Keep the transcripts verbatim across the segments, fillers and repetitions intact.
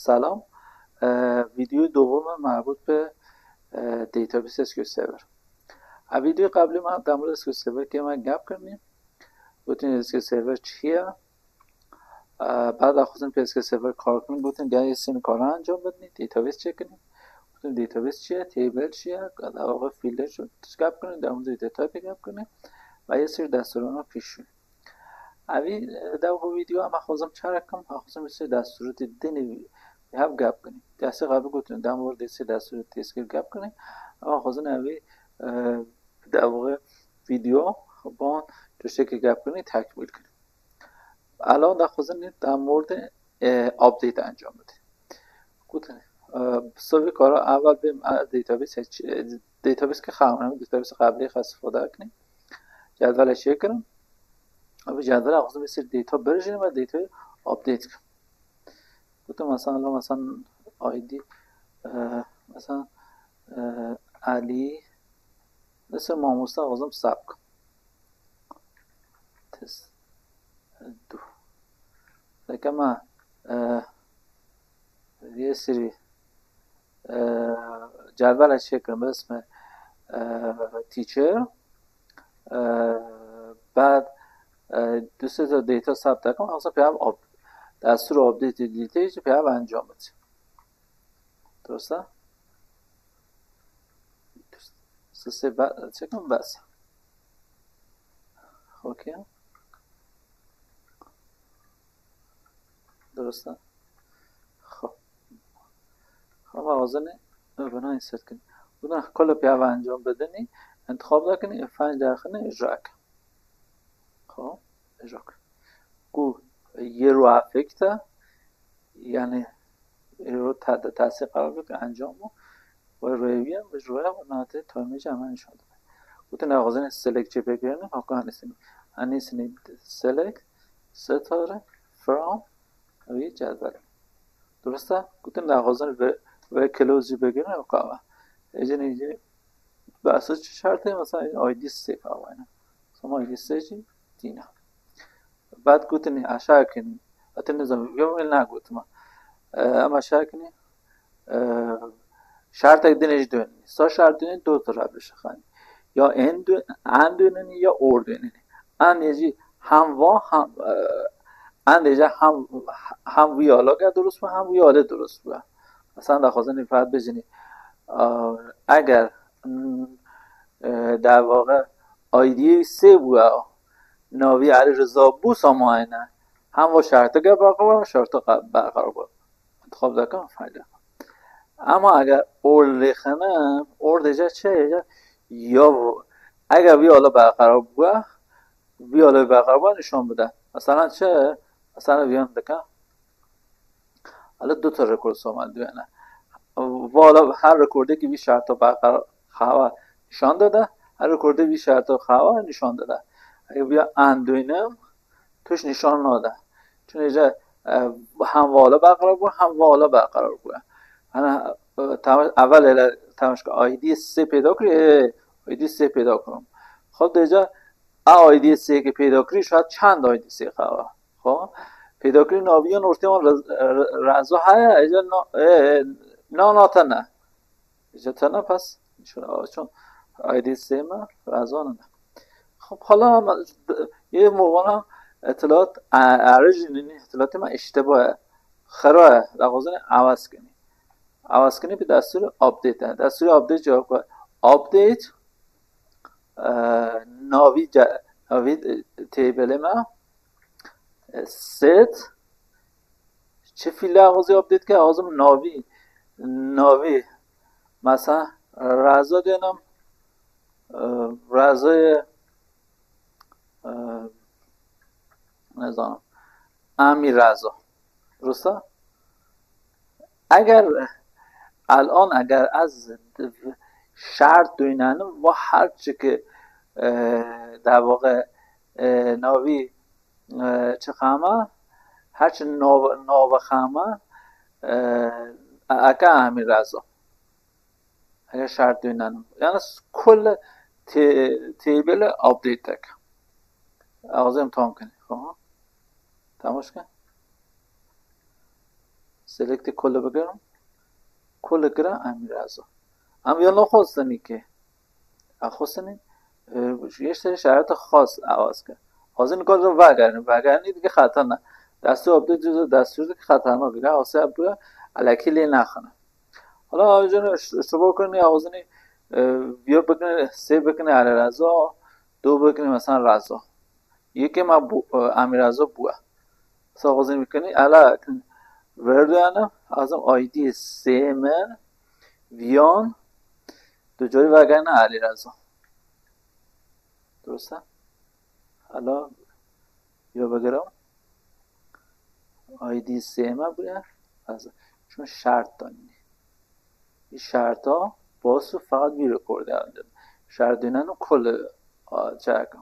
Selam. Ee, Videoyê dowem e merbût bi, e, Database S Q L Server. Ev videoyê qeblî me demûrê S Q L Server kê me gep kirinî. Gotin S Q L Server çi ye? Ee, Bad axwazin pê S Q L Server kar kirin, gotin gel yê sîn kara encam bidinî, database çêkinî. Gotin database çi ye, table çi ye, der waqa fielder çi gep kirin, demûrê data pê gep kirin. Ve yê sîr desturana pêşû. Evî, e, dev xwe vîdeo em axwazim çare kim, axwazim sê destûrûtî dinî hev gep kinî. Destê xwe bigotin, dem wir dê sê destûrûtî têskil gep kinî. Em axwazin evî, e, dev xwe vîdeo ban tiştekî gep kinî tekmîl kinî. Elon daxwazin dem wir de, e, update encam bidin. Gotin, e, sovî kara evel bêm, e, database, e, database ki xewnim, database qeblî xwe istifade kinî. Cedvele çêkirin. Ev cedvela xwezim bir sir data birijin ve datayı update kim. Gotim mesela, lo mesela I D, e, mesela, e, Ali, mesela mamosta xwezim sap kim. Test. Du. Leke me, e, yê sirî, e, cedvele çêkirin, bi ismi, e, teacher. Ee, bad, e, du sê data sap dekim, aslında pê ev up-, destûr update dîteyî jî pê ev encam bidî. Durust e? Sisê be-, çekim bes. Okey. Durust e. Xo. Xo, ma wazenê binayê set kin. Buna kole piyava encam bedeni, intixab dakini, fenc daxini, ijra kin. Xo, ijra kin. Ku yê ro efekte, yani yê ro ta-, ta-, tasî qerar bik encam o. Ve rêviye, bi rêviye, ve nate toyme jî hemen nîşan dide. Gotin, "Axwazin select çê pêkirine, haka anisini. Anisini select, setare, from, ev yê cedvel." Durust e? Gotin, "Axwazin ve, ve close jî pêkirine, haka ve." Ecin ecin, behsa çi şertê, mesela I D sê avayne. Soma I D sê jî dîne. Bad gotinî, aşağı kinî. Ete nizam, yo min nagotma. E, em aşağı kinî, e, şartek dinê jî dönünî. Sa şart dönünî, do tura bişixanî. Ya en dö-, en dönünî ya or dönünî. En yê jî hem va, hem, e, en yê jî hem, hem vî alage durust bû, hem vî ale durust bû. Mesela daxwazin îfade bijinî. E, eger, mm, e, derwaqa I D sê bû, navî Elî Riza bû samayne. Hem o şartike berqerar, şartike berqerar bû. Dixwab dekim fayda. Ama eger or lêxine, or dêce çi hêce? Ya eger vî ala berqerar bû, vî ala berqerar bû nîşan bide. Mesela çi? Mesela viyan dike. Hala du ta rekord soma dibêne. Vala her rekordekî vî şerta berqerar xewa nîşan dide, her rekordê vî şerta xewa nîşan dide. Eger viya en duynem, tuş nîşan nade. Çunê je, e, hem vala berqerar bû, hem vala berqerar bû. Hene, e, temaş-, evel ele temaşka I D sê peyda kirî, e, I D sê peyda kirim. Xo dêce, a I D sê ki peyda kirî, şaha çend I D sê xewa. Xo, pêdakirî naviyan ortê wan re-, re-, rezo heye, êca na, e, e, na, na tene. Êca tene pes, çun, çun I D sê me rezo nene. Xo, hala me, yê movana itilat, e, ericî nînî itilatê me îşteba ye. Xera ye, daxwazine ewaz kinî. Ewaz kinî bi destûrê update e. Destûrê update cevap e. Update, e, navî ce-, navî, e, têbelê me. Set. Çi fîle axwazî update ke, axwazim navî, navî. Mesela, rezo dênim, e, rezoyê, e, nizanim, Amî rezo. Durust e? Eger, elan eger ez şert duynenim, va her çi ki, e, derwaqa, e, navî, e, çi xama, her çi nav-, nava xama, e, eke Amî rezo. Eger şert duynenim. Yani kul tê-, têbelê update eke. Axwazim tam kinî, xo. Temaş ke. Selectê kule bigirim. Kule kira Emîr Rezo. Em ya nexwestinî ki. Em xwestinî, e, yê serê şereta xas ewaz ke. Xwestinî kod re vegerin. Vegerin dî dike xeta ne. Destûr update destûr dike xeta ne. Bira xwestinî bira elekî lê nexine. Hala awican iştiba kirin ya xwestinî, e, viya bikin, sê bikin Emîr Rezo, du bikin mesela Rezo. Yekê me bû, e, Emîr Rezo bûye. Sa xwezin bikinî, ela verduyane, azim I D sê min, viyan, du carî vegerine Elî Rezo. Durust e? Ela, ya bigirim. I D sê me bûye. Ez, çun şert danî. Şerta, bas û feqet bir rekord elde. Şert dönen kul, a, çeka.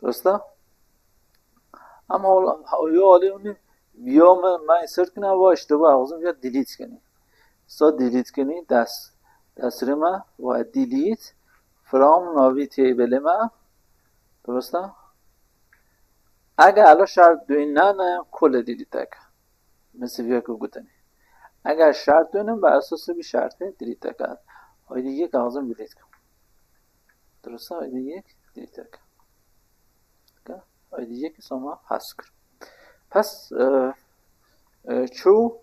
Durust e? Ama ol-, ha, yo alî unî, yo me, me insert kine, va işte va, uzun ya delete kini. So delete kini, des, desrime, va delete, from navî table me, durust e? Eger ela şert dönen, kule delete ek. Misiviyek gotinê. Eger şert dönen, be esasê bir şertê delete ek. Haydi yek azim delete ek. Durust e, haydi yek delete ek. Ka, haydi yek soma has kir. Pes, e, e, çû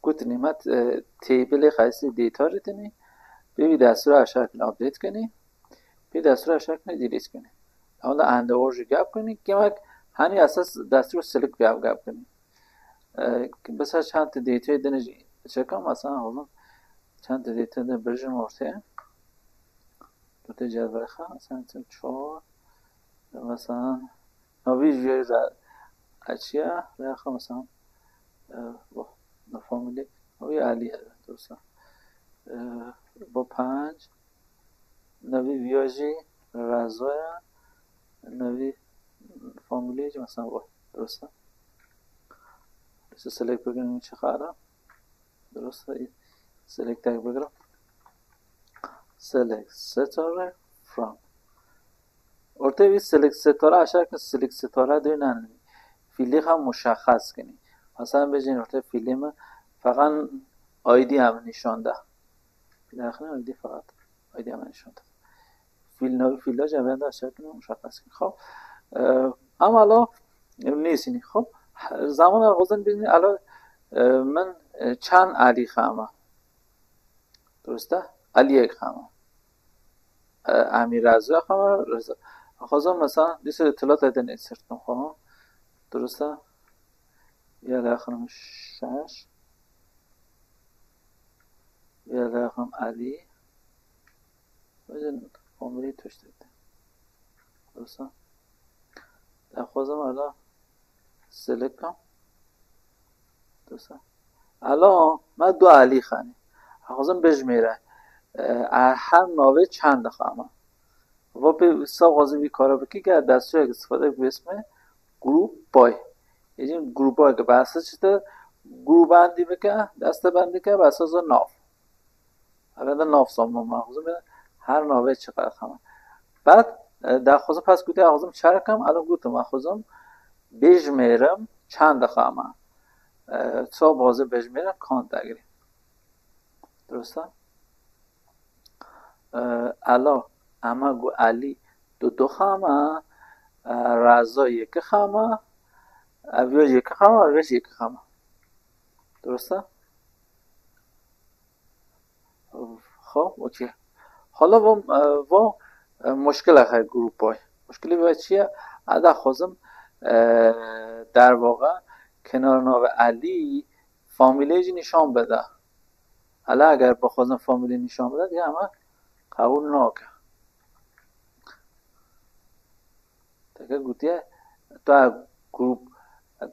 gotinê me, e, table xaysî data re dinî, pê vî destûra aşağı kine update kinî, pê destûra aşağı kine delete kinî. Ama da ende o jî gap kinî, kimek hani esas destûra select gap gap kinî. E, mesela çend tane datayê din jî çekim, mesela oğlum çend tane data din birjim ortaya. Data cevher ha, mesela çor, mesela navî jê re açıya, veya mesela, e, bu, bu family, navî Aliye, durust e. E, bu panc, navî viya jî Rezoya, navî family jî mesela bu, durust e. Durust e, select bikin çi xara. Durust e, select tag bigirim. Select settore from. Ortê vî select settore aşağı ki select settore dönen. Fîlê xwe muşexxes kinî. Mesela bêjin ortê fîlê me feqet I D em nîşan da. Fîlê xwe I D feqet. I D em nîşan da. Fîl navî fîla jî em ê da çekin û muşexxes kin. Xwe, e, em elo nêsînî. Xwe, zamana xwezin bînî elo, e, min, e, çend Elî xema. Durust e? Eliyek xema. E, Emîr Rezo xema, Rezo. Xwezin mesela dîsa îtîlat edin insert kim xwe. Durust e? Ya lê xinem şeş. Ya lê xinem Elî. Bêjin, family tiştek de. Durust e? Daxwazim ela select kam. Durust e? Ela me du Elî xanî. Xwazim bijmêre. E, e, her navê çend dixama. Va pê sa xwazim vî kara bikî, ke destûrek îstîfade bike bi ismê group by. Êdî group by ke behsa çi te grûbendî bike, destebendî ke behsa zî nav. Ev de nav saman me, xwezim her navê çi qedexe me. Bad, e, daxwazim pes gotî, xwezim çi re kim, elo gotim, xwezim bijmêrim çend dixama. E, ça bazê bijmêrim kant degirî. Durust e? E, elo, ema got Elî du du xama, e, Rezo yek xama, ev yo yek xama, ev yo yek xama. Durust e? Xwe, okey. Hala va, e, va, e, muşkila xe grûpay. Muşkilê ve çi ye? Eda xwezim, e, derwaqa kenar navê Elî famîlê jî nîşan bide. Ela eger bixwazin famîlê nîşan bide, diye ema qebûl nake. Teke gotiye, tu ev grûp,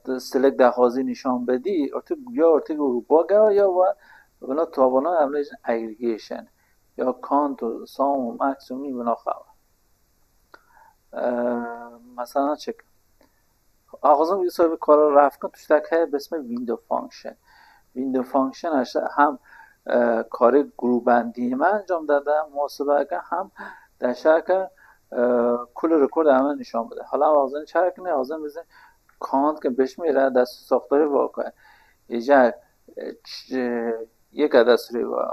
tu select daxwazî nîşan bedî, ortê, ya ortê grûpa gava ya we, vina tabana em bêjin aggregation. Ya count û sum û max û min vina xewa. Eee, mesela çek. Axizim wî soru kara ref kin, tiştek heye bi ismê window function. Window function işte hem, e, karê grûbendiyê me encam dede, muhasebeke hem deşeke, e, kul rekord eme nîşan bide. Hala axizin çerek ne, axizin bizin count ke bişmêre dest soxtari vake. Îcar, e, ç-, e, yek a destûrê ve,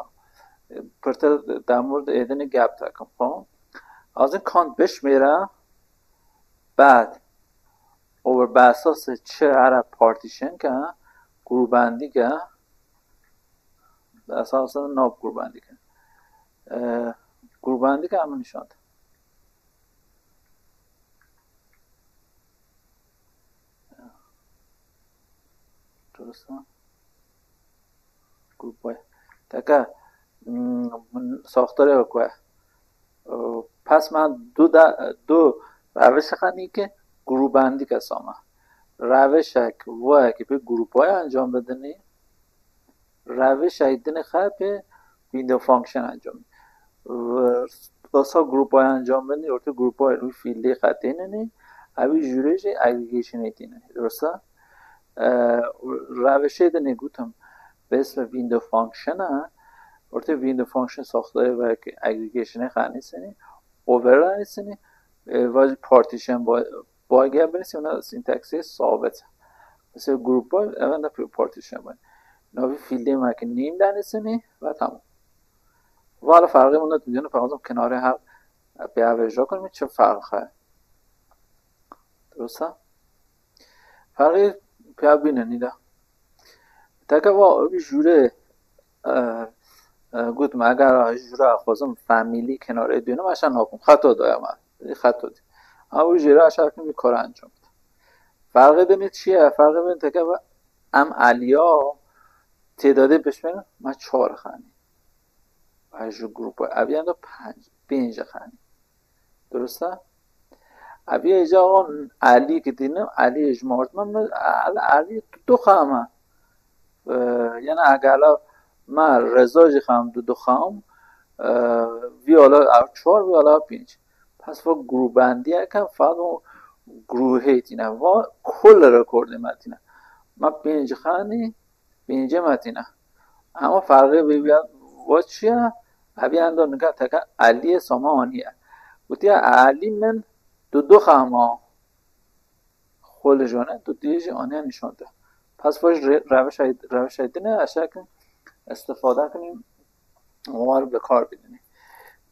e, pirtir demûr êdinî gap tekim, xo. Azin kant bişmêre, bad, over behsas çi here partition ke, grûbendî ke, behsas nav grûbendî ke. E, grûbendî ke em nîşan de. Durust e. Grup wê. Teke, mm, min soxtarê wek we. Pes me du de, du rewişe xenî ki grûbendî ke same. Rewişek wê ki pê grûp wê encam bidinî. Rewişek dinê xe pê window function encam. Dosa grûpa encam bidinî, ortê grûpa wî fîldê xe tênenî, ewî jûrê jî aggregation-ê tênenî. Durust e? E, rewişê dinê gotim, bi ismê window function e, ortê window function soxtarê wek aggregation-ê xanîsinî, override-ê sinî, e, vajî partition bo-, Boy gel binîsî, wina syntaxê sabit. Mesela grupa, ev enda partition bûn. Navî fîldê me ki nîn denîsinî ve tamam. Vala ferqê min tu diyene, faqat kenarê hev pê hev êjo kirin, çi ferq e? Durust e? Ferqê pê hev bîne nî de. Teke va ew jûrê, e, e, gotim, eger jûra xwezim family kenarê dûnim, eşa nakim. Xeto daya me. Xeto dî. Ama ew jêra eşa kim bir kara encam bide. Ferqê dinê çi ye? Ferqê dinê teke va em aliya têdadê bişmêrin, me çar xanî. Her ji grupa. Ev yan da pênc, pênc xanî. Durust e? Ev yê ca on Elî ki dînim, Elî ji mortme min, Elî tu du xama. Ee, yani egala me Reza jî xam du du xam, ee, vî ala ev çar, vî ala pênc. Pes va grûbendiyeke fad û grûhê tîne. Va kul rekordê me tîne. Me pênc xanî, pêncê me tîne. Ama ferqê vê ya va çi ye? Ev yan da nika teke Elî ye, soma anî ye. Gotiye Elî min du du xama. Xwe li jone, tu diyê jî aniya nîşan de. Pes va ji re-, rewşa, rewşa dine eşekin istifade kinî, war bi kar bînî.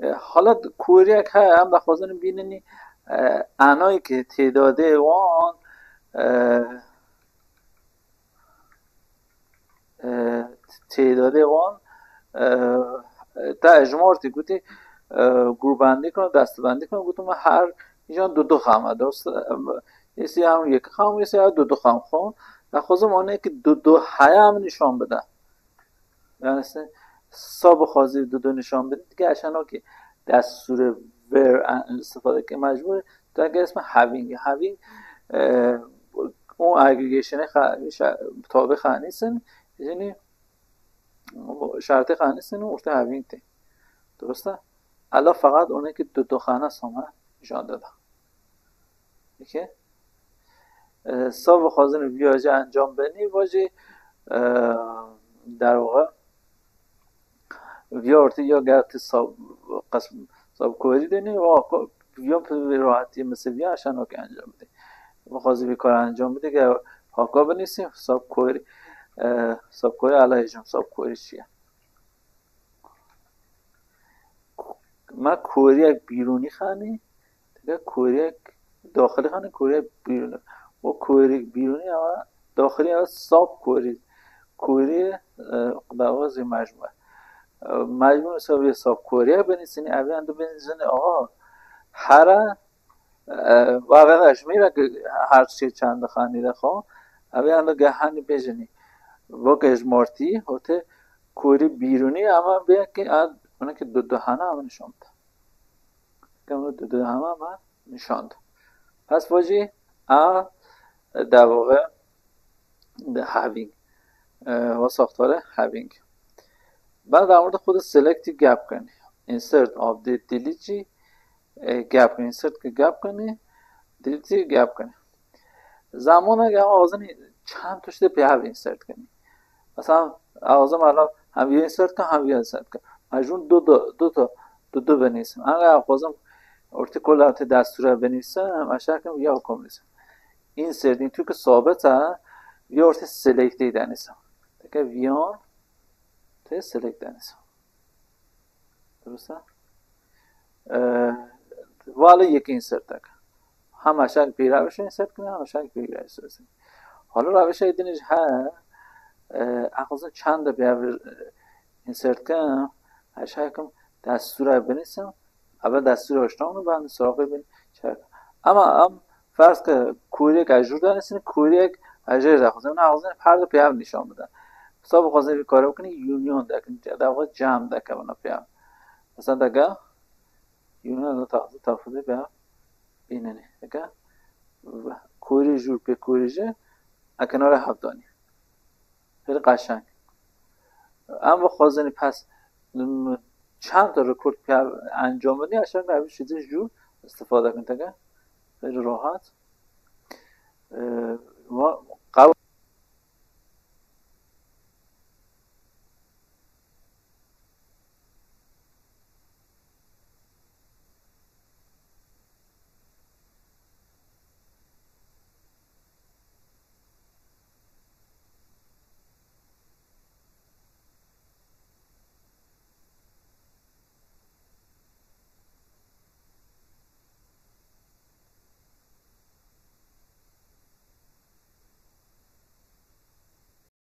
E, hala koriyek heye, em dixwazin bînî, e, anayê ki têdadê wan, e, e, têdadê wan, e, te ejmartî gotî, e, grûbendî kino, destbendî kino, gotim her îjan du du xam e, dost, e, êsî yan yek xam, êsî yan du du xam xo. Dixwazim onê ki du du heye em nîşan bide. Yani sen sa bixwazî du du nîşan bide, dige eşeno ki destûrê ver, e, istifade ke mecbur, tu ege ismi having, having, e, o aggregation-ê xa-, şa-, tabê xanîsin, yani şartê xanîsin û ortê having tê. Durust e? Ela feqat onê ki du du xana soma nîşan dida. Peki. E, sa bixwazin viya jî encam benî, va jî, e, derwaqa viya ortê ya ger ti sab-, qism, sabkorî denî, va ko-, viya bi rahatî mesela viya eşeno ki encam bidî. Bixwazî vî kar encam bidî, ge haka binîsî, sabkorî, e, sabkorî ela hêjim, sabkorî çi ye? Me koriyek bîrûnî xanî, teke koriyek daxilî xanî, koriyek bîrûnî. O koriyek bîrûnî ama daxilî ama sab korî. Korî, e, dawazî mecmû. E, mecmû sab sab koriyek benîsînî, ev yan dibêjin, aha, here, e, va veda jmîre ki her şey çend xanî de xo. Ev yan da gehanî bêjinî. Vok ejmartî, hote korî bîrûnî ama bê ki a, ona ki du du hana ama nîşan da. Kemlo du du hana ama nîşan da. Pes vajî a, e, devoğe de having. E, va software having. Ben de orada xwe de selectî gap kirinî. Insert, update, delete jî, e, gap kirinî. Insert ki gap kirinî, delete jî gap kirinî. Zamana ge em axizin çend tiştê pê hev insert kirinî. Mesela axizim ela hem vî insert kirin, hem vî insert kirin. Mecbûr du, du, du, du, du binîsim. Eger axizim ortê kol tê destûre binîsim, em eşekin vîya kom nîsim. Insert, in tu ki sabit e, vîya ortê selectê denîsim. Ke viyan te select denizî. Dirust e? Ee, Valê yekê insert dike. Hem eşek pêra bişe insert kine, hem eşek pêra insert kine. Hala rewşek din jî he, e, ez xwazim çend de bi hev, e, insert kim, eşek kim destûra binîsim, ev destûra hoştan min, ben suraxê bin çek. Ama em ferz ke kuriyek ez jûr denizî, kuriyek ez jê de xwazim, ne xwazim her du pê hev nîşan bide. Mesela bixwazin vî kare bikin, union dekin, de xwe cem dike bina pê hev. Mesela dege union de taxzi tafizê be bînenê. Dege kuri jûr pê kuri jî ekenara hevdanî. Pêr qaşeng. Em bixwazin pes, m, çend rekord pê hev encam bidin, ya şeng ev şidî jûr istifade kin dege. Pêr rahat. Ee, va-,